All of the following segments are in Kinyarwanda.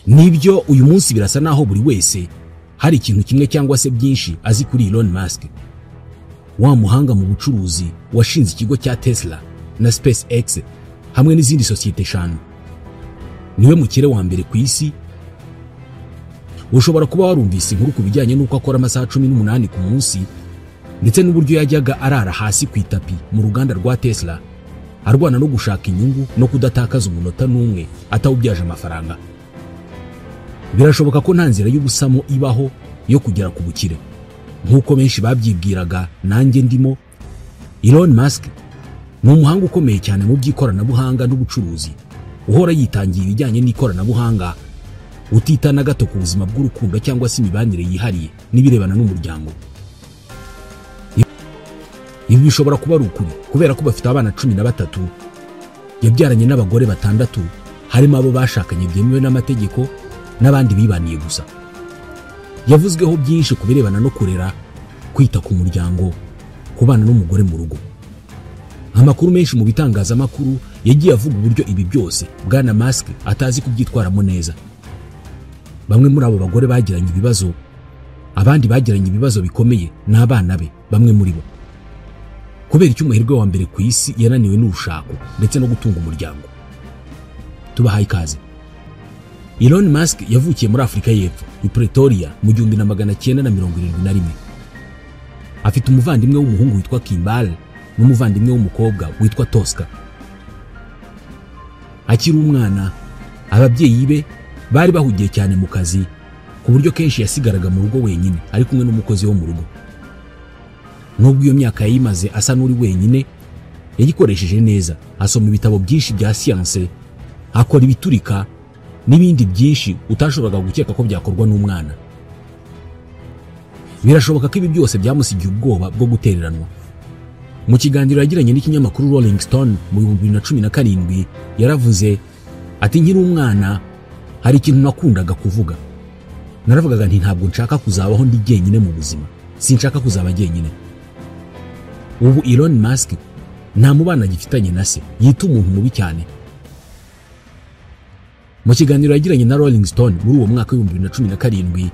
Nibyo, uyu munsi birasa naho buri wese hari ikintu kimwe cyangwa se byinshi azi kuri Elon Musk, wa muhanga mu bucuruzi washinze ikigo cya Tesla na SpaceX hamwe n'izindi sosiyete 5. Niwe mukire wa mbere ku isi. Ushobora kuba warumvise inkuru ku bijyanye n'uko akora amasaha 18 ku munsi, ndetse n'uburyo yajyaga arara hasi ku itapi mu ruganda rwa Tesla arwana no gushaka inyungu no kudatakaza umunota n'umwe atawubyaje amafaranga. Birashoboka ko nta nzira y'ubusamo ibaho yo kugera ku bukire nk'uko benshi babyibwiraga, nanjye ndimo. Elon Musk ni umuhanga ukomeye cyane mu by'ikoranabuhanga n'ubucuruzi, uhora yitangiye ibijyanye n'ikoranabuhanga, utita na gato ku buzima bw'urukundo cyangwa se imibanire yihariye n'ibirebana n'umuryango. Ibi bishobora kuba ari ukuri kubera ko bafite abana 13 yabyaranye n'abagore 6, harimo abo bashakanye byemewe n'amategeko n'abandi bibaniye gusa. Yavuzweho byinshi ku birebana no kurera, kwita ku muryango, kubana n'umugore mu rugo. Amakuru menshi mu bitangazamakuru yagiye avuga uburyo ibi byose Bwana Musk atazi kubyitwaramo neza. Bamwe muri abo bagore bagiranye ibibazo, abandi bagiranye ibibazo bikomeye n'abana be, bamwe muri bo. Kubera icyo umuherwe wa mbere ku isi yananiwe n'urushako ndetse no gutunga umuryango. Tubahaye ikaze. Elon Musk yavukiye muri Afurika y'Epfo, i Pretoria mu 1971. Afite umuvandimwe w'umuhungu witwa Kimball n'umuvandimwe w'umukobwa witwa Tosca. Akiri umwana, ababyeyi be bari bahugiye cyane mu kazi ku buryo kenshi yasigaraga mu rugo wenyine ari kumwe n'umukozi wo mu rugo. Nubwo iyo myaka yayimaze asa n'uri wenyine, yagikoresheje neza, asoma ibitabo byinshi bya siyanse, akora ibiturika n'ibindi byinshi utashoboraga gukeka ko byakorwa n'umwana. Birashoboka ko ibi byose byamusigiye ubwoba bwo gutereranwa. Mu kiganiro yagiranye n'ikinyamakuru Rolling Stone mu 2017 yaravuze ati: "Nkiri umwana hari ikintu nakundaga kuvuga. Naravugaga nti ntabwo nshaka kuzabaho ndi jyenyine mu buzima. Sinshaka kuzaba jyenyine." Ubu Elon Musk nta mubano agifitanye na se, yita umuntu mubi cyane. Mu kiganiro yagiranye na Rolling Stone muri uwo mwaka wa 2017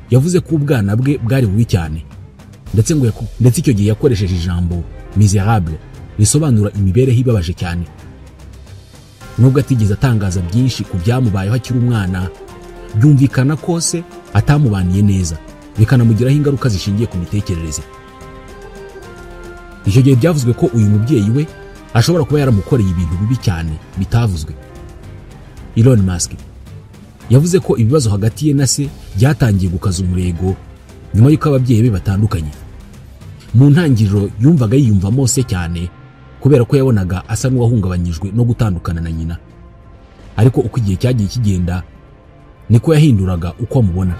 yavuze ko ubwana bwe bwari bubi cyane, ndetse ngo ndetse icyo gihe yakoresheje ijambo miserable risobanura imibereho ibabaje cyane. Nubwo atigeze atangaza byinshi ku byamubayeho akiri umwana, byumvikana ko se atamubaniye neza, bikanamugiraho ingaruka zishingiye ku mitekerereze. Icyo gihe byavuzwe ko uyu mubyeyi we ashobora kuba yaramukoreye ibintu bibi cyane bitavuzwe. Elon Musk yavuze ko ibibazo hagati ye na se byatangiye gukaza umurego nyuma y'uko ababyeyi be batandukanye. Mu ntangiriro yumvaga yiyumvamo se cyane kubera ko yabonaga asa n'uwahungabanyijwe no gutandukana na nyina, ariko uko igihe cyagiye kigenda niko yahinduraga uko amubona.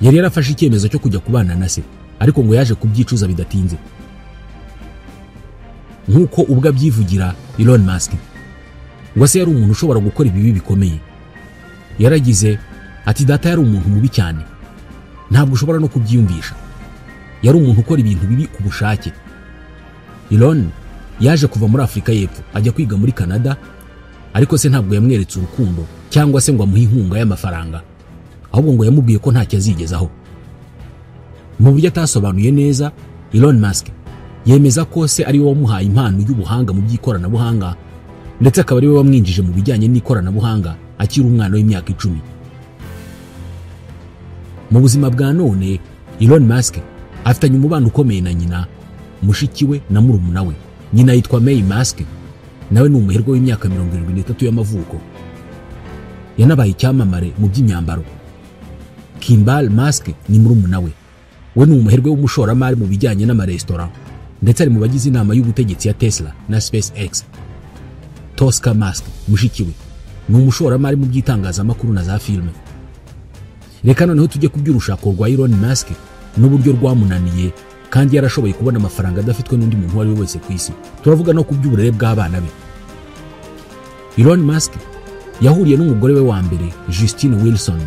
Yari yarafashe icyemezo cyo kujya kubana na se, ariko ngo yaje kubyicuza bidatinze. Nk'uko ubwo abyivugira, Elon Musk ngo se yari umuntu ushobora gukora ibibi bikomeye. Yaragize ati: "Data yari umuntu mubi cyane, ntabwo ushobora no kubyiyumvisha. Yari umuntu ukora ibintu bibi ku bushake." Elon yaje kuva muri Afurika y'Epfo ajya kwiga muri Canada, ariko se ntabwo yamweretse urukundo cyangwa se ngo amuhe inkunga y'amafaranga, ahubwo ngo yamubwiye ko ntacyo azigezaho. Mu buryo atasobanuye neza, Elon Musk yemeza ko se ari we wamuhaye impano y'ubuhanga mu by'ikoranabuhanga, ndetse akaba ari we wamwinjije mu bijyanye n'ikoranabuhanga akiri umwana w'imyaka 10. Mu buzima bwa none, Elon Musk afitanye umubano ukomeye na nyina, mushiki we na murumuna we. Nyina yitwa May Musk, nawe ni umuherwe w'imyaka 73 y'amavuko. Yanabaye icyamamare mu by'imyambaro. Kimball Musk ni murumuna we. We ni umuherwe w'umushoramari mu bijyanye n'amaresitora, ndetse ari mu bagize inama y'ubutegetsi ya Tesla na SpaceX. Tosca Musk, mushiki we, ni umushoramari mu by'itangazamakuru na za filime. Reka noneho tujye ku by'urushako rwa Elon Musk n'uburyo rwamunaniye kandi yarashoboye kubona amafaranga adafitwe n'undi muntu uwo ari we wese ku isi. Turavuga no ku by'uburere bw'abana be. Elon Musk yahuriye n'umugore we wa mbere Justine Wilson,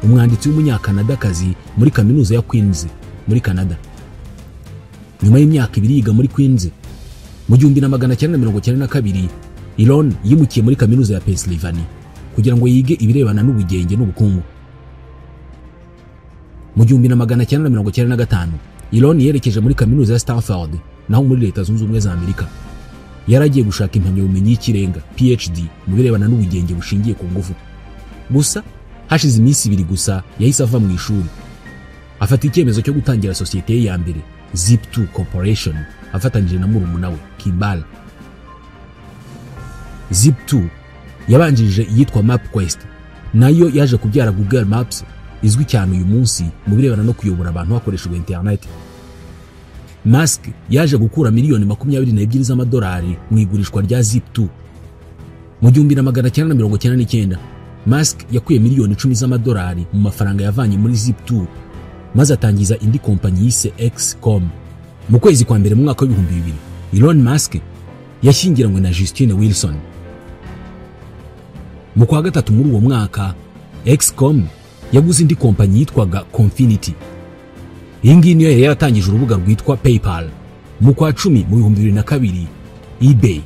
umwanditsi w'umunyakanadakazi muri kaminuza ya Queens muri Canada. Nyuma y'imyaka 2 yiga muri Queens, mu 1992 Elon yimukiye muri kaminuza ya Pennsylvania. kugira ngo yige ibirebana n'ubugenge n'ubukungu. Mu 1995 Elon yerekeje muri kaminuza ya Stanford naho muri Leta Zunze Ubumwe za Amerika. Yaragiye gushaka impamyabumenyi y'ikirenga PhD mu birebana n'ubugenge bushingiye ku ngufu. Gusa hashize iminsi ibiri gusa yahise ava mu ishuri, afata icyemezo cyo gutangira sosiyete ye ya mbere Zip2 Corporation afatanyije na murumuna we Kimball. Zip2 yabanjirije iyitwa MapQuest, nayo yaje kubyara Google Maps izwi cyane uyu munsi mu birebana no kuyobora abantu hakoreshejwe internet. Musk yaje gukura miliyoni 22 z'amadolari mu igurishwa rya Zip2. Mu 1999 Musk yakuye miliyoni 10 z'amadolari mu mafaranga yavanye muri Zip2 maze atangiza indi kompanyi yise XCOM. Mu kwezi kwa mbere mu mwaka wa 2000 Elon Musk yashyingiranywe na Justine Wilson. Mu kwa gatatu muri uwo mwaka XCOM yaguze indi kompanyi yitwaga Confinity. Iyi ngiyi niyo yari yaratangije urubuga rwitwa PayPal. Mu kwa 10 mu 2002 eBay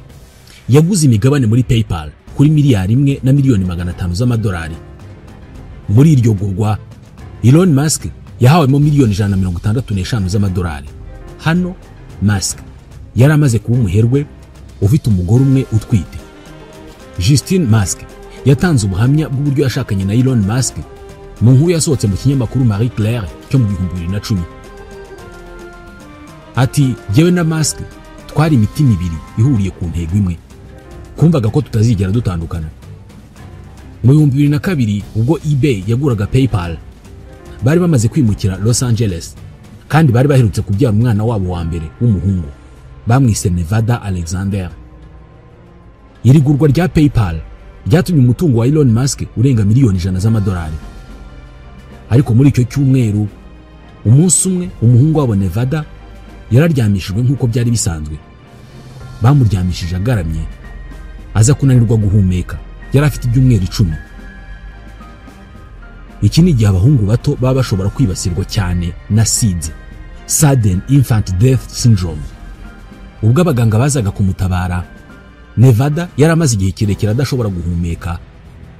yaguze imigabane muri PayPal kuri miliyari 1 na miliyoni 500 z'amadolari. Muri iryo gurwa Elon Musk yahawemo miliyoni 165 z'amadolari. Hano Musk yari amaze kuba umuherwe ufite umugore umwe utwite. Justine Musk yatanze ubuhamya bw'uburyo yashakanye na Elon Musk mu nkuru yasohotse mu kinyamakuru Marie Claire cyo mu 2010. Ati jyewe na Musk twari imitima ibiri ihuriye ku ntego imwe, kumvaga ko tutazigera dutandukana. Mu 2002 ubwo eBay yaguraga PayPal, bari bamaze kwimukira Los Angeles kandi bari baherutse kubyara umwana wabo wa mbere w'umuhungu bamwise Nevada Alexander. Iri gurwa rya PayPal ryatumye umutungo wa Elon Musk urenga miliyoni 100 z'amadolari. Ariko muri icyo cyumweru umunsi umwe umuhungu wabo Nevada yararyamishijwe nk'uko byari bisanzwe. Bamuryamishije agaramye aza kunanirwa guhumeka, yari afite ibyumweru 10. Iki ni igihe abahungu bato baba bashobora kwibasirwa cyane na SIDS, Sudden Infant Death Syndrome. Ubwo abaganga bazaga kumutabara, Nevada yari amaze igihe kirekire adashobora guhumeka,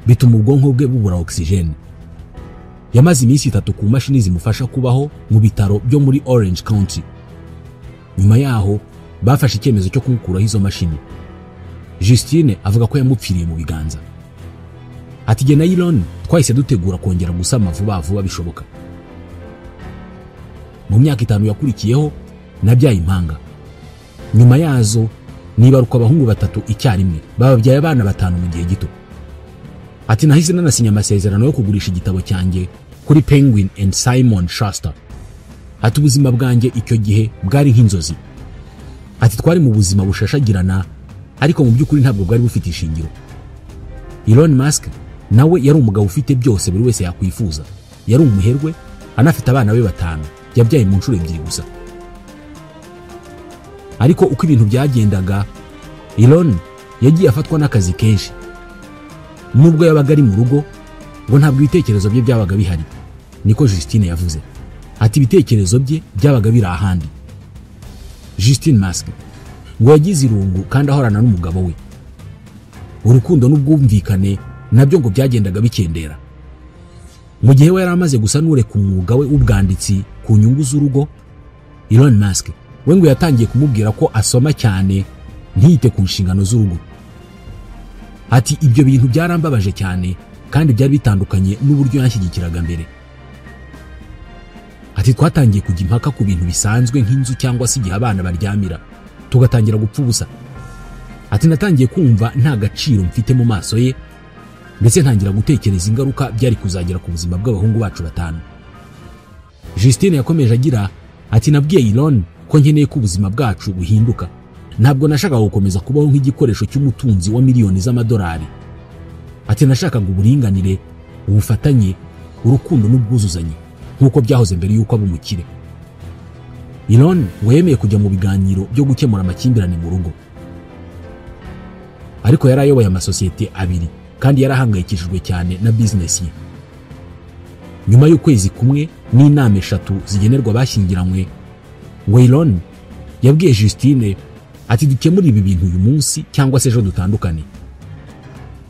bituma ubwonko bwe bubura oxygen. Yamaze iminsi 3 ku mashini zimufasha kubaho mu bitaro byo muri Orange County. Nyuma yaho bafashe icyemezo cyo kumukuraho izo mashini. Justine avuga ko yamupfiriye mu biganza. Ati jye na Elon twahise dutegura kongera gusama vuba vuba bishoboka. Mu myaka 5 yakurikiyeho nabyaye impanga. Nyuma yazo nibaruka abahungu 3 icyarimwe, bababyaye abana 5 mu gihe gito. Ati nahise nanasinya amasezerano yo kugurisha igitabo cyanjye kuri Penguin and Simon Schuster. Ati ubuzima bwanjye icyo gihe bwari nk'inzozi. Ati twari mu buzima bushashagirana ariko mu by'ukuri ntabwo bwari bufite ishingiro. Elon Musk nawe yari umugabo ufite byose buri wese yakwifuza. Yari umuherwe anafite abana be 5 yabyaye mu nshuro 2 gusa. Ariko uko ibintu byagendaga Elon yagiye afatwa n'akazi kenshi. Nubwo yabaga ari mu rugo ngo ntabwo ibitekerezo bye byabaga bihari, niko Justine yavuze. Ati ibitekerezo bye byabaga biri ahandi. Justine Musk ngo yagize irungu kandi ahorana n'umugabo we. Urukundo n'ubwumvikane nabyo ngo byagendaga bikendera. Mu gihe we yari amaze gusa n'ureka umwuga we w'ubwanditsi ku nyungu z'urugo, Elon Musk we ngo yatangiye kumubwira ko asoma cyane ntiyite ku nshingano z'urugo. Ati ibyo bintu byarambabaje cyane kandi byari bitandukanye n'uburyo yanshyigikiraga mbere. Ati twatangiye kujya impaka ku bintu bisanzwe nk'inzu cyangwa se igihe abana baryamira, tugatangira gupfa ubusa. Ati natangiye kumva nta gaciro mfite mu maso ye, ndetse ntangira gutekereza ingaruka byari kuzagera ku buzima bw'abahungu bacu 5. Justine yakomeje agira ati nabwiye Elon ko nkeneye ko ubuzima bwacu buhinduka. Ntabwo nashakaga gukomeza kubaho nk'igikoresho cy'umutunzi wa miliyoni z'amadolari. Ati nashakaga uburinganire, ubufatanye, urukundo n'ubwuzuzanye nk'uko byahoze mbere y'uko aba umukire. Elon ngo yemeye kujya mu biganiro byo gukemura amakimbirane mu rugo. Ariko yari ayoboye amasosiyete 2 kandi yarahangayikishijwe cyane na business ye. Nyuma y'ukwezi kumwe n'inama 3 zigenerwa abashyingiranywe, ngo Elon yabwiye Justine ati dukemure ibi bintu uyu munsi cyangwa se ejo dutandukane.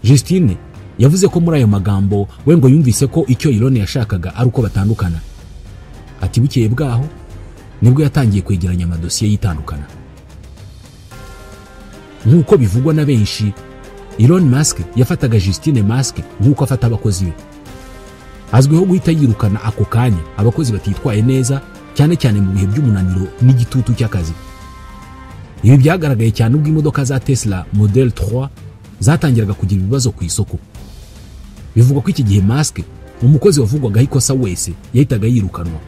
Justine Yavuze ko muri ayo magambo we ngo yumvise ko icyo Elon yashakaga ari uko batandukana. Ati bukeye bwaho nibwo yatangiye kwegeranya amadosiye y'itandukana. Nk'uko bivugwa na benshi, Elon Musk yafataga Justine Musk nk'uko afata abakozi be. Azwiho guhita yirukana ako kanya abakozi batitwaye neza, cyane cyane mu bihe by'umunaniro n'igitutu cy'akazi. Ibi byagaragaye cyane ubwo imodoka za Tesla Model 3 zatangiraga kugira ibibazo ku isoko. Bivugwa ko iki gihe Musk, umukozi wavugwagaho ikosa wese, yahitaga yirukanwa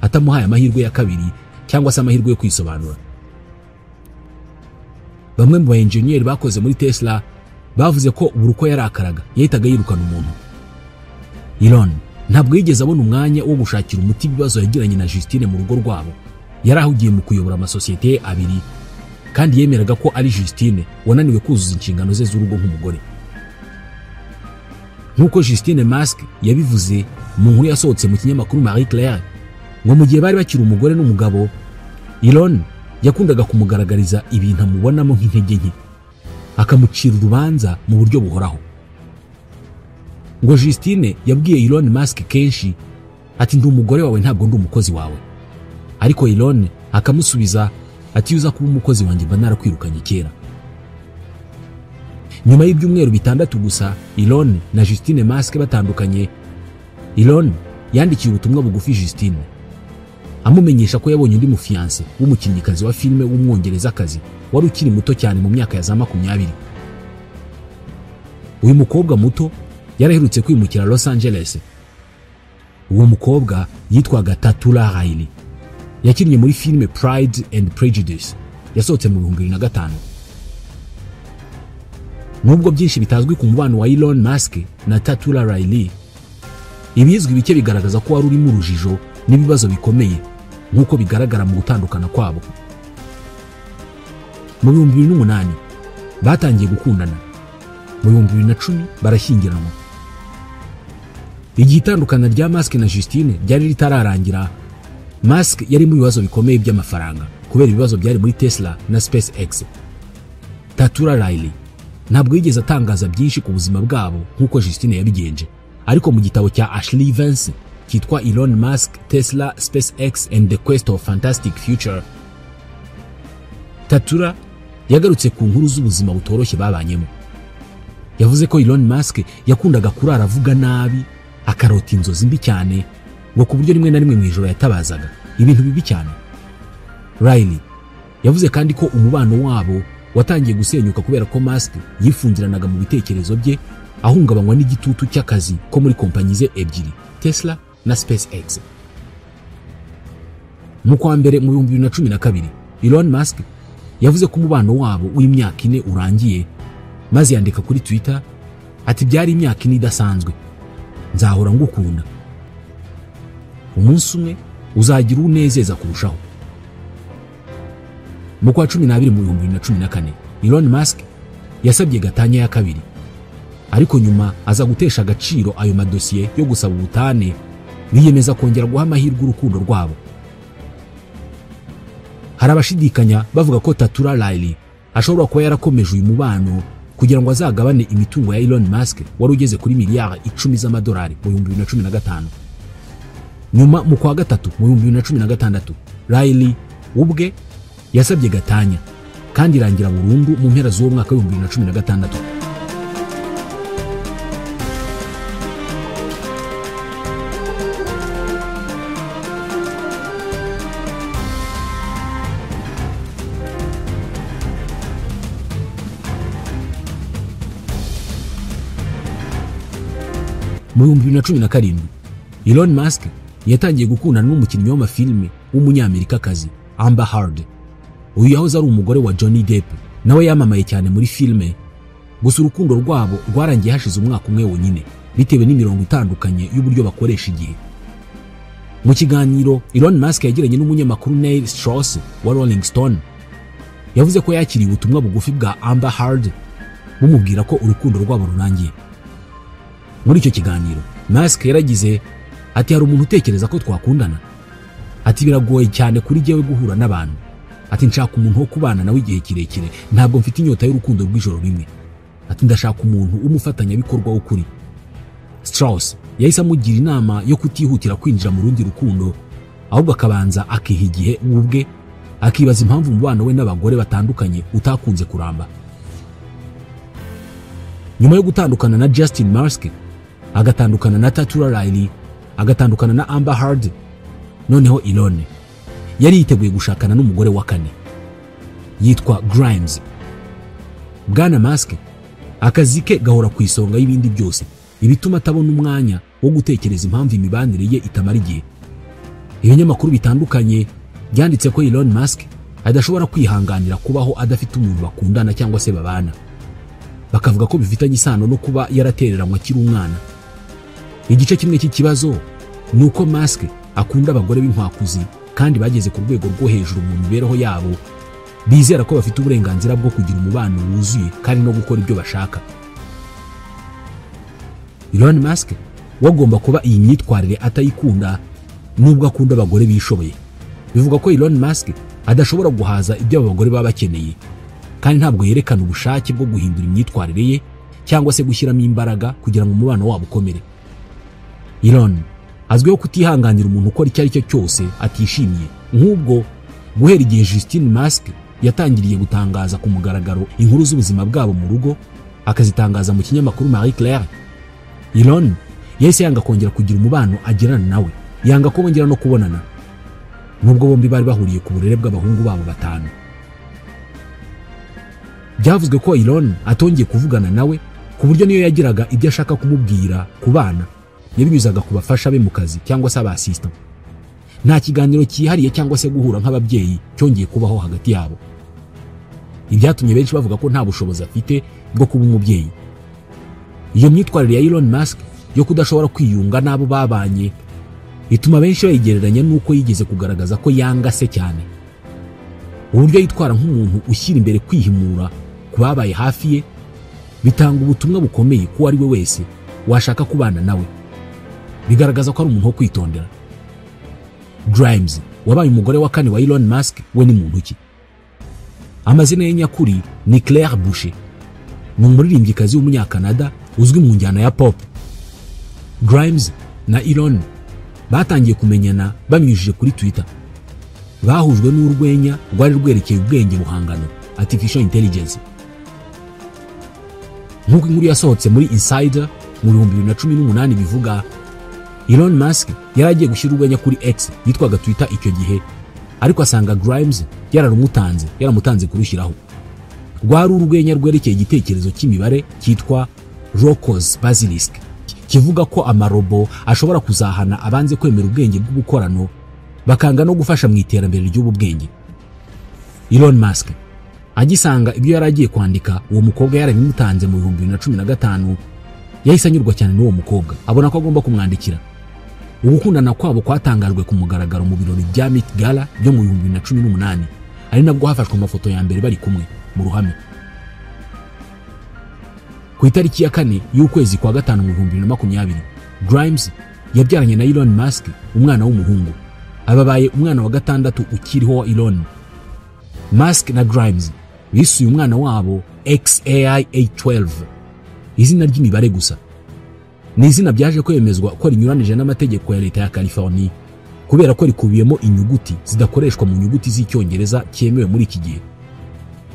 atamuhaye amahirwe ya kabiri cyangwa se amahirwe yo kwisobanura. Bamwe mu ba engineer bakoze muri Tesla bavuze ko buri uko yarakaraga yahitaga yirukana umuntu. Elon ntabwo yigeze abona umwanya wo gushakira umuti ibibazo yagiranye na Justine mu rugo rwabo. Yari ahugiye mu kuyobora amasosiyete abiri, kandi yemeraga ko ari Justine wananiwe kuzuza inshingano ze z'urugo nk'umugore. Nk'uko Justine Musk yabivuze mu nkuru yasohotse mu kinyamakuru Marie Claire, ngo mu gihe bari bakiri umugore n'umugabo, Elon yakundaga kumugaragariza ibintu amubonamo nk'intege nke, akamucira urubanza mu buryo buhoraho. Ngo Justine yabwiye Elon Musk kenshi ati ndi umugore wawe, ntabwo ndi umukozi wawe. Ariko Elon akamusubiza ati uza kuba umukozi wanjye mba narakwirukanye kera. Nyuma y'ibyumweru 6 gusa Elon na Justine Musk batandukanye, Elon yandikiye ubutumwa bugufi Justine amumenyesha ko yabonye undi mufiance w'umukinnyikazi wa filime w'umwongerezakazi wari ukiri muto cyane mu myaka ya za 20. Uyu mukobwa muto yaraherutse kwimukira Los Angeles. Uwo mukobwa yitwaga Tatura Riley. Yakinnye muri filime Pride and Prejudice yasohotse mu 2005. Nubwo byinshi bitazwi ku mubano wa Elon Musk na Tatura Riley, ibizwi bike bigaragaza ko wari urimo urujijo n'ibibazo bikomeye nk'uko bigaragara mu gutandukana kwabo. Mu 2008 batangiye gukundana, mu 2010 barashyingiranwa. Igihe itandukana rya Musk na Justine ryari ritararangira, Musk yari mu bibazo bikomeye by'amafaranga kubera ibibazo byari muri Tesla na SpaceX. Tatura Riley ntabwo yigeze atangaza byinshi ku buzima bwabo nk'uko Justine yabigenje, ariko mu gitabo cya Ashley Vance cyitwa Elon Musk, Tesla, SpaceX and the Quest of Fantastic Future, Tatura yagarutse ku nkuru z'ubuzima butoroshye babanyemo. Yavuze ko Elon Musk yakundaga kurara avuga nabi, akarota inzozi mbi cyane, ngo ku buryo rimwe na rimwe mu ijoro yatabazaga ibintu bibi cyane. Riley yavuze kandi ko umubano wabo watangiye gusenyuka kubera ko Musk yifungiranaga mu bitekerezo bye, ahungabanywa n'igitutu cy'akazi ko muri kompanyi ze ebyiri, Tesla na SpaceX. Mu kwa mbere mu 2012, Elon Musk yavuze ko umubano wabo w'imyaka 4 urangiye, maze yandika kuri Twitter ati byari imyaka 4 idasanzwe, nzahora ngukunda, umunsi umwe uzagira unezeza kurushaho. Mu kwa 12 mu 2014, Elon Musk yasabye gatanya ya kabiri, ariko nyuma aza gutesha agaciro ayo madosiye yo gusaba ubutane, biyemeza kongera guha amahirwe urukundo rwabo. Hari abashidikanya bavuga ko Tatura Riley ashobora kuba yarakomeje uyu mubano kugira ngo azagabane imitungo ya Elon Musk wari ugeze kuri miliyari 10 z'amadolari mu 2015. Nyuma mu kwa gatatu mu 2016, Riley ubwe yasabye gatanya kandi irangira burundu mu mpera z'uwo mwaka wa 2016. Mu 2017, Elon Musk yatangiye gukundana n'umukinnyi w'amafilme w'umunyamerikakazi Amber Heard. Uyu yahoze ari umugore wa Johnny Depp, nawe yamamaye cyane muri filme. Gusa urukundo rwabo rwarangiye hashize umwaka umwe wonyine bitewe n'imirongo itandukanye y'uburyo bakoresha igihe. Mu kiganiro Elon Musk yagiranye n'umunyamakuru Neil Strauss wa Rolling Stone, yavuze ko yakiriye ubutumwa bugufi bwa Amber Heard bumubwira ko urukundo rwabo rurangiye. Muri icyo kiganiro Musk yaragize ati hari umuntu utekereza ko twakundana, ati biragoye cyane kuri jyewe guhura n'abantu, ati nshaka umuntu wo kubana nawe igihe kirekire, ntabwo mfite inyota y'urukundo rw'ijoro rimwe, ati ndashaka umuntu w'umufatanyabikorwa w'ukuri. Strauss yahise amugira inama yo kutihutira kwinjira mu rundi rukundo, ahubwo akabanza akiha igihe ubwe, akibaza impamvu umubano we n'abagore batandukanye utakunze kuramba. Nyuma yo gutandukana na Justin Musk, agatandukana na Tatura Riley, agatandukana na Amber Heard, noneho Elon yari yiteguye gushakana n'umugore wa kane yitwa Grimes. Bwana Musk akazi ke gahora ku isonga y'ibindi byose, ibituma atabona umwanya wo gutekereza impamvu imibanire ye itamara igihe. Ibinyamakuru bitandukanye byanditse ko Elon Musk adashobora kwihanganira kubaho adafite umuntu bakundana cyangwa se babana, bakavuga ko bifitanye isano no kuba yaratereranywe akiri umwana. Igice kimwe cy'ikibazo ni uko Musk akunda abagore b'inkwakuzi kandi bageze ku rwego rwo hejuru mu mibereho yabo, bizera ko bafite uburenganzira bwo kugira umubano wuzuye kandi no gukora ibyo bashaka. Elon Musk wagomba kuba iyi myitwarire atayikunda nubwo akunda abagore bishoboye. Bivuga ko Elon Musk adashobora guhaza ibyo abagore baba bakeneye, kandi ntabwo yerekana ubushake bwo guhindura imyitwarire ye cyangwa se gushyiramo imbaraga kugira ngo umubano wabo ukomere. Elon azwiho kutihanganira umuntu ukora icyo ari cyo cyose atishimiye, nk'ubwo guhera igihe Justin Musk yatangiriye gutangaza ku mugaragaro inkuru z'ubuzima bwabo mu rugo, akazitangaza mu kinyamakuru Marie Claire, Elon yahise yanga kongera kugira umubano agirana nawe, yanga ko bongera no kubonana, nubwo bombi bari bahuriye ku burere bw'abahungu babo 5. Byavuzwe ko Elon atongeye kuvugana nawe, ku buryo niyo yagiraga ibyo ashaka kumubwira ku bana yabinyuzaga ku bafasha be mu kazi cyangwa se abasista. Nta kiganiro cyihariye cyangwa se guhura nk'ababyeyi cyongeye kubaho hagati yabo. Ibyatumye benshi bavuga ko nta bushobozi afite bwo kuba umubyeyi. Iyo myitwarire ya Elon Musk yo kudashobora kwiyunga n'abo babanye ituma benshi bayigereranya n'uko yigeze kugaragaza ko yanga se cyane. Uburyo yitwara nk'umuntu ushyira imbere kwihimura ku babaye hafi ye bitanga ubutumwa bukomeye ku ari we wese washaka kubana nawe, bigaragaza ko ari umuntu wo kwitondera. Grimes wabaye umugore wa kane wa Elon Musk we ni muntu ki? Amazina ye nyakuri ni Claire Boucher, ni umuririmbyikazi w'umunyakanada uzwi mu njyana ya pop. Grimes na Elon batangiye kumenyana bamyujije kuri Twitter. Bahujwe n'urwenya rwari rwerekeye ubwenge buhangano, artificial intelligence. Nk'uko inkuru yasohotse muri Insider mu 2018 bivuga, Elon Musk yari agiye gushyira urwenya kuri X yitwaga Twitter icyo gihe, ariko asanga Grimes yaramutanze kurushyiraho. Rwari urwenya rwerekeye igitekerezo cy'imibare cyitwa Roko's Basilisk, kivuga ko amarobo ashobora kuzahana abanze kwemera ubwenge bw'ubukorano bakanga no gufasha mu iterambere ry'ubu bwenge. Elon Musk agisanga ibyo yari agiye kwandika uwo mukobwa yarabimutanze mu 2015, yahise anyurwa cyane n'uwo mukobwa, abona ko agomba kumwandikira. Ugukundana kwabo kwatangajwe ku mugaragaro mu birori bya Met Gala byo mu 2018, ari nabwo hafashwe amafoto ya mbere bari kumwe mu ruhame. Ku itariki ya 4 y'ukwezi kwa 5 mu 2020, Grimes yabyaranye na Elon Musk umwana w'umuhungu, ababaye umwana wa 6 ukiriho wa Elon. Musk na Grimes bisuye umwana wabo XAI A12, izina ry'imibare gusa. Ni izina byaje kwemezwa ko rinyuranije n'amategeko ya leta ya California, kubera ko rikubiyemo inyuguti zidakoreshwa mu nyuguti z'Icyongereza cyemewe muri iki gihe.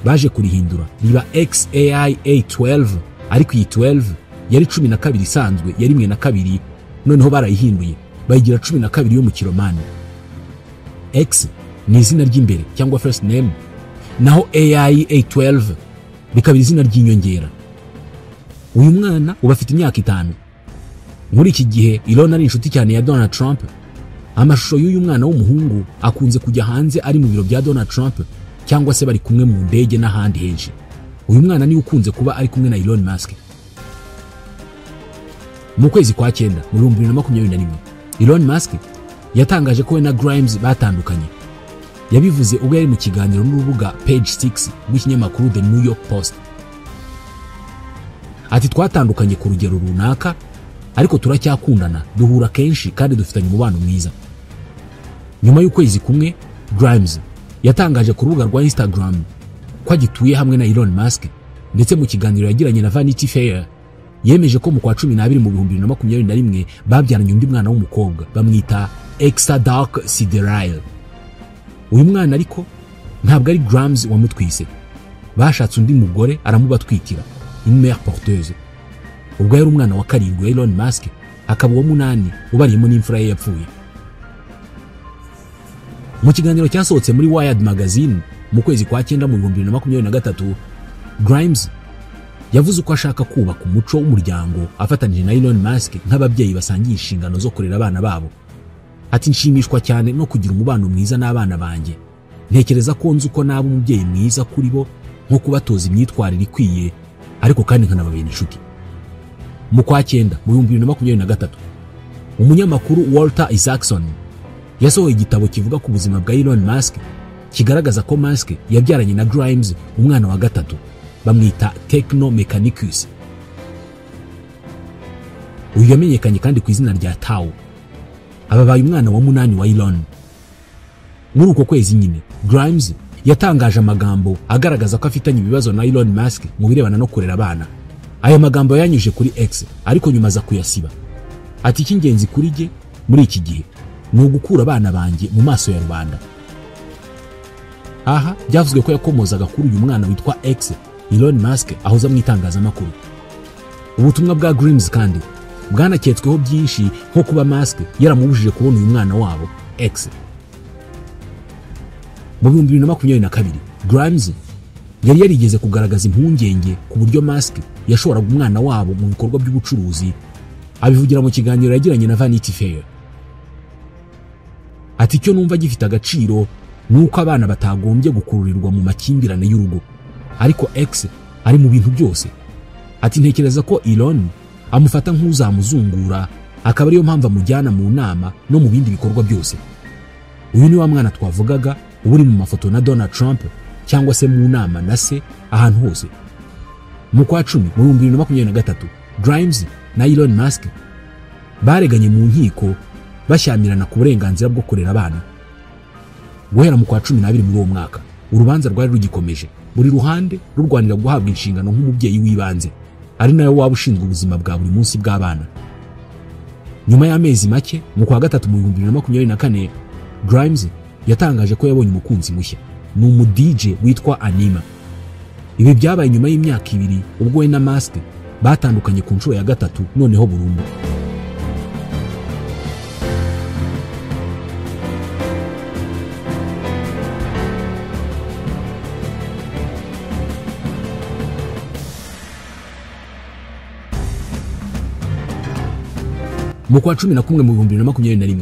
Baje kurihindura riba XAI A12, ariko iyi 12 yari 12 isanzwe, yari 1 na 2, noneho barayihinduye bayigira 12 yo mu Kiromani. X ni izina ry'imbere cyangwa first name, naho AI A12 bikaba izina ry'inyongera. Uyu mwana uba afite imyaka 5. Muri iki gihe Elon ari inshuti cyane ya Donald Trump. Amashusho y'uyu mwana w'umuhungu akunze kujya hanze ari mu biro bya Donald Trump cyangwa se bari kumwe mu ndege n'ahandi henshi. Uyu mwana ni ukunze kuba ari kumwe na Elon Musk. Mu kwezi kwa 9 mu 2021, Elon Musk yatangaje ko we na Grimes batandukanye. Yabivuze ubwo yari mu kiganiro n'urubuga Page 6 rw'ikinyamakuru The New York Post. Ati twatandukanye ku rugero runaka, ariko turacyakundana, duhura kenshi kandi dufitanye umubano mwiza. Nyuma y'ukwezi kumwe, Grimes yatangaje ku rubuga rwa Instagram ko agituye hamwe na Elon Musk, ndetse mu kiganiro yagiranye na Vanity Fair Yemeje ko mu kwa 12 mu 2021 babyaranye undi mwana w'umukobwa bamwita Exa Dark Sidereal. Uyu mwana ariko ntabwo ari Grimes wamutwise, bashatse undi mugore aramubatwitira, une mère porteuse. Ubwo yari umwana wa 7 wa Elon Musk, akaba uwa 8 ubariyemo n'imfura ye yapfuye. Mu kiganiro cyasohotse muri Wired Magazine mu kwezi kwa 9 mu 2023, Grimes yavuze uko ashaka kubaka umuco w'umuryango afatanije na Elon Musk nk'ababyeyi basangiye inshingano zo kurera abana babo. Ati nshimishwa cyane no kugira umubano mwiza n'abana banjye. Ntekereza ko nzi uko naba umubyeyi mwiza kuri bo, nko kubatoza imyitwarire ikwiye, ariko kandi nkanababera inshuti. Mu kwa 9 mu 2023, umunyamakuru Walter Isaacson yasohoye igitabo kivuga ku buzima bwa Elon Musk, kigaragaza ko Musk yabyaranye na Grimes umwana wa 3 bamwita Techno Mechanicus. Uyu yamenyekanye kandi ku izina rya Tao. Ababaye umwana wa 8 wa Elon. Muri uko kwezi nyine, Grimes yatangaje amagambo agaragaza ko afitanye ibibazo na Elon Musk mu birebana no kurera abana. Aya magambo yanyuje kuri X, ariko nyuma aza kuyasiba. Ati icy'ingenzi kuri jye muri iki gihe ni ugukura abana banjye mu maso ya rubanda. Aha byavuzwe ko yakomozaga kuri uyu mwana witwa X Elon Musk ahoza mu itangazamakuru. Ubutumwa bwa Grimes kandi bwanaketsweho byinshi, nko kuba Musk yaramubujije kubona uyu mwana wabo X. Mu 2022, Grimes yari yarigeze kugaragaza impungenge ku buryo Musk yashoboraga umwana wabo mu bikorwa by'ubucuruzi, abivugira mu kiganiro yagiranye na Vanity Fair. Ati icyo numva gifite agaciro nuko abana batagombye gukururirwa mu makimbirane y'urugo, ariko X ari mu bintu byose. Ati ntekereza ko Elon amufata nk'uzamuzungura, akaba ariyo mpamvu amujyana mu nama no mu bindi bikorwa byose. Uyu ni wa mwana twavugaga uri mu mafoto na Donald Trump cyangwa se mu nama na se ahantu hose. Mu kwa 10 mu 2023, Grimes na Elon Musk bareganye mu nkiko bashyamirana ku burenganzira bwo kurera abana. Guhera mu kwa 12 muri uwo mwaka, urubanza rwari rugikomeje, buri ruhande rurwanira guhabwa inshingano nk'umubyeyi w'ibanze, ari nawe waba ushinzwe ubuzima bwa buri munsi bw'abana. Nyuma y'amezi make, mu kwa 3 mu 2024, Grimes yatangaje ko yabonye umukunzi mushya, ni umu DJ witwa Anima. Ibi byabaye nyuma y'imyaka 2 ubwo we na Musk batandukanye ku nshuro ya 3 noneho burundu. Mu kwa 11 mu 2021,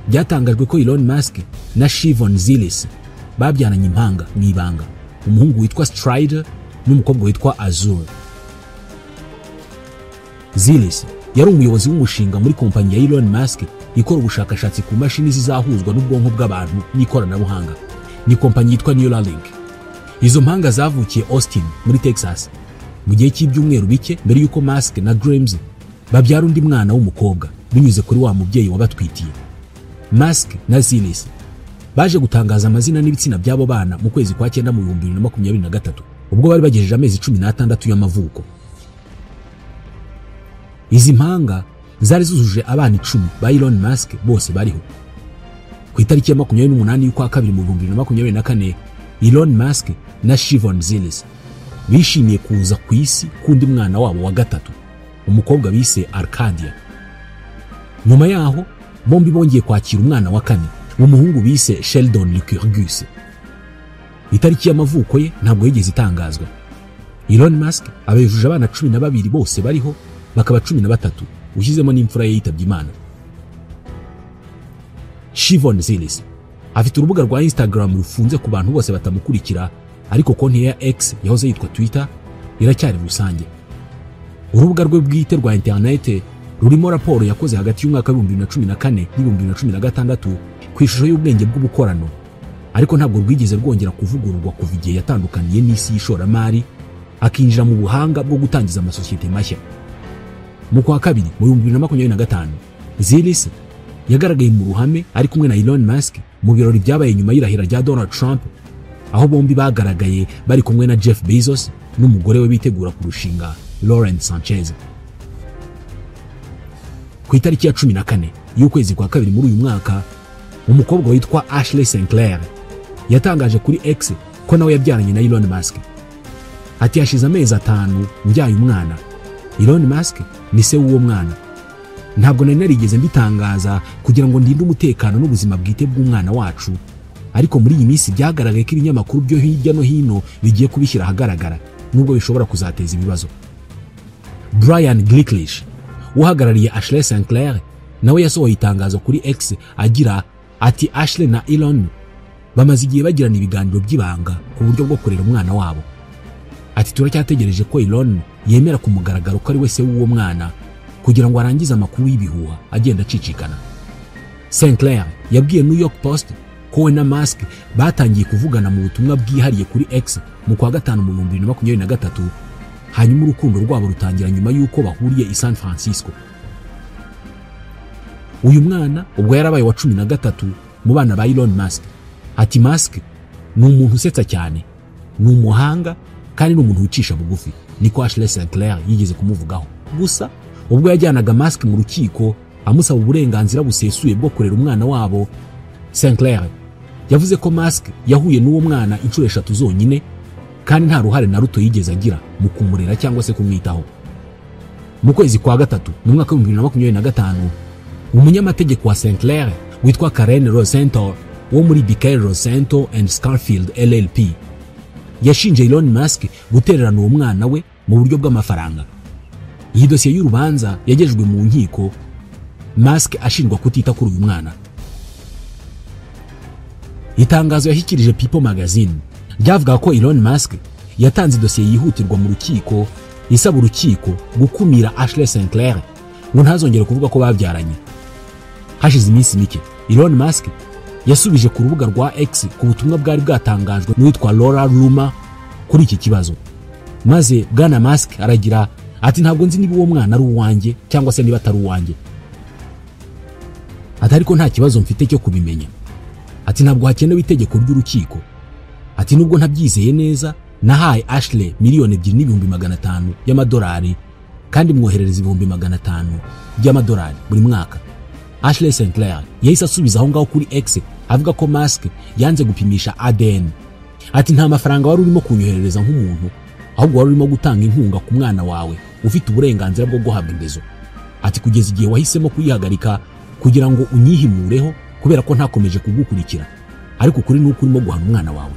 byatangajwe ko Elon Musk na Shivon Zilis babyaranye impanga mu ibanga, umuhungu witwa Strider n'umukobwa witwa Azure. Zilis yari umuyobozi w'umushinga muri kompanyi ya Elon Musk ikora ubushakashatsi ku mashini zizahuzwa n'ubwonko bw'abantu n'ikoranabuhanga. Ni kompanyi yitwa Neuralink. Izo mpanga zavukiye Austin muri Texas mu gihe cy'ibyumweru bike mbere y'uko Musk na Grimes babyara undi mwana w'umukobwa binyuze kuri wa mubyeyi wabatwitiye. Musk na Zilis baje gutangaza amazina n'ibitsina by'abo bana mu kwezi kwa 9 mu 2023, ubwo bari bagejeje amezi 16 y'amavuko. Izi mpanga zari zuzuje abana 10 ba Elon Musk bose bariho. Ku itariki ya 28 y'ukwa 2 mu 2024, Elon Musk na Shivon Zilis bishimiye kuza ku isi kundi mwana wabo wa 3, umukobwa bise Arcadia. Nyuma yaho bombi bongeye kwakira umwana wa 4, umuhungu bise Sheldon Lycurgus. Itariki y'amavuko ye ntabwo yigeze itangazwa. Elon Musk abayujuje abana 12 bose bariho, bakaba 13 ushyizemo n'imfura ye yitabye Imana. Shivon Zilis afite urubuga rwa Instagram rufunze ku bantu bose batamukurikira, ariko konti ya X yahoze yitwa Twitter iracyari rusange. Urubuga rwe bwite rwa internet rurimo raporo yakoze hagati y'umwaka wa 2014 n'ibihumbi 2016 ku ishusho y'ubwenge bw'ubukorano, ariko ntabwo rwigeze rwongera kuvugururwa kuva igihe yatandukaniye n'isi y'ishoramari akinjira mu buhanga bwo gutangiza amasosiyete mashya. Mu kwa 2 mu 2025, Zilis yagaragaye mu ruhame ari kumwe na Elon Musk mu birori byabaye nyuma y'irahira rya Donald Trump, aho bombi bagaragaye bari kumwe na Jeff Bezos n'umugore we bitegura kurushinga Lauren Sanchez. Ku itariki ya 14 y'ukwezi kwa kabiri muri uyu mwaka, umukobwa witwa Ashley Sinclair yatangaje kuri X ko nawe yabyaranye na Elon Musk. Ati hashize amezi 5 mbyaye umwana. Elon Musk ni se w'uwo mwana. Ntabwo nari narigeze mbitangaza kugira ngo ndinde umutekano n'ubuzima bwite bw'umwana wacu, ariko muri iyi minsi byagaragaye ko ibinyamakuru byo hirya no hino bigiye kubishyira ahagaragara, nubwo bishobora kuzateza ibibazo. Brian Glicklich uhagarariye Ashley Sinclair nawe yasohoye itangazo kuri X agira ati Ashley na Elon bamaze igihe bagirana ibiganiro by'ibanga ku buryo bwo kurera umwana wabo. Ati turacyategereje ko Elon yemera ku mugaragaro ko ari we se w'uwo mwana kugira ngo arangize amakuru y'ibihuha agenda acicikana. Sinclair yabwiye New York Post ko we na Musk batangiye kuvugana mu butumwa bwihariye kuri X mu kwa gatanu mu 2023, hanyuma urukundo rwabo rutangira nyuma y'uko bahuriye i San Francisco. Uyu mwana ubwo yarabaye wa 13 mu bana ba Elon Musk. Ati Musk ni umuntu usetsa cyane, ni umuhanga kandi ni umuntu wicisha bugufi, niko Ashley Sinclair yigeze kumuvugaho. Gusa ubwo yajyanaga Musk mu rukiko amusaba uburenganzira busesuye bwo kurera umwana wabo, Sinclair yavuze ko Musk yahuye n'uwo mwana inshuro 3 zonyine kandi nta ruhare na ruto yigeze agira mu kumurera cyangwa se kumwitaho. Mu kwezi kwa gatatu mu mwaka wa 2025, umunyamategeko wa Sinclair witwa Karen Rosenthal wo muri Bickell Rosenthal and Scarfield LLP yashinje Elon Musk gutererana uwo mwana we mu buryo bw'amafaranga. Iyi dosiye y'urubanza yagejejwe mu nkiko, Musk ashinjwa kutita kuri uyu mwana. Itangazo yashyikirije People Magazine ryavuga ko Elon Musk yatanze dosiye yihutirwa mu rukiko isaba urukiko gukumira Ashley Sinclair ngo ntazongere kuvuga ko babyaranye. Hashize iminsi mike Elon Musk yasubije ku rubuga rwa X ku butumwa bwari bwatangajwe n'uwitwa Laura Loomer kuri iki kibazo, maze Bwana Musk aragira ati ntabwo nzi niba uwo mwana ari uwanjye cyangwa se niba atari uwanjye. Ati ariko nta kibazo mfite cyo kubimenya. Ati ntabwo hakenewe itegeko ry'urukiko. Ati nubwo ntabyizeye neza, nahaye Ashley 2,500,000 y'amadolari kandi mwoherereza 500,000 by'amadolari buri mwaka. Ashley Sinclair yahise asubiza aho ngaho kuri X avuga ko Musk yanze gupimisha ADN. Ati nta mafaranga wari urimo kunyoherereza nk'umuntu, ahubwo wari urimo gutanga inkunga ku mwana wawe ufite uburenganzira bwo guhabwa indezo. Ati kugeza igihe wahisemo kuyihagarika kugira ngo unyihimureho kubera ko ntakomeje kugukurikira, ariko kuri nuko urimo guhana umwana wawe.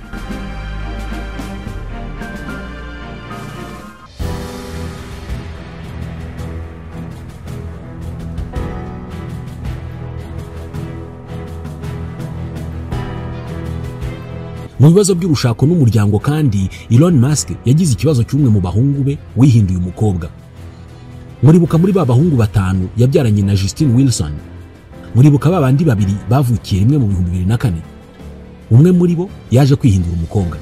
Mu bibazo by'urushako n'umuryango kandi, Elon Musk yagize ikibazo cy'umwe mu bahungu be wihinduye umukobwa. Muribuka muri ba bahungu 5 yabyaranye na Justin Wilson. Muribuka ba bandi babiri bavukiye rimwe mu 2004. Umwe muri bo yaje kwihindura umukobwa.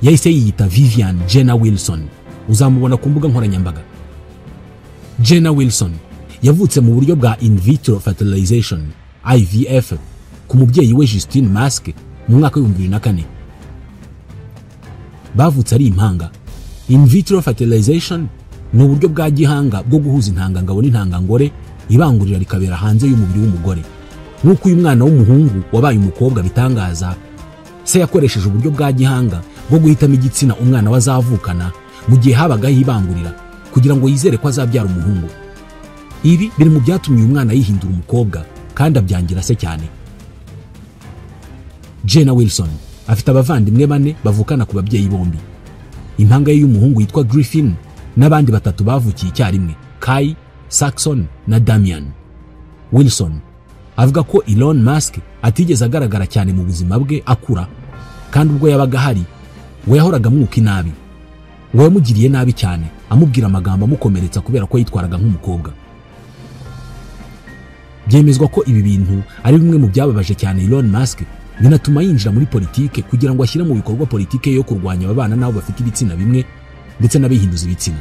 Yahise yiyita Vivian Jenna Wilson. Uzamubona ku mbuga nkoranyambaga. Jenna Wilson yavutse mu buryo bwa in vitro fertilization IVF ku mubyeyi we Justin Musk mu mwaka wa 2004. Bavutse ari impanga. In vitro fertilization ni uburyo bwa gihanga bwo guhuza intangangabo n'intangangore, ibangurira rikabera hanze y'umubiri w'umugore. Nk'uko uyu mwana w'umuhungu wabaye umukobwa bitangaza, se yakoresheje uburyo bwa gihanga bwo guhitamo igitsina umwana wazavukana mu gihe habagaho ibangurira kugira ngo yizere ko azabyara umuhungu. Ibi biri mu byatumye uyu mwana yihindura umukobwa kandi abyangira se cyane. Jenna Wilson afite abavandimwe 4 bavukana ku babyeyi bombi. Impanga ye y'umuhungu yitwa Griffin n'abandi 3 bavukiye icyarimwe, Kai, Saxon na Damian. Wilson avuga ko Elon Musk atigeze agaragara cyane mu buzima bwe akura, kandi ubwo yabaga ahari we yahoraga amwuka inabi. Ngo yamugiriye nabi cyane, amubwira amagambo amukomeretsa kubera ko yitwaraga nk'umukobwa. Byemezwa ko ibi bintu ari bimwe mu byababaje cyane Elon Musk, binatuma yinjira muri politike kugira ngo ashyire mu bikorwa politike yo kurwanya ababana n'abo bafite ibitsina bimwe ndetse n'abihinduza ibitsina.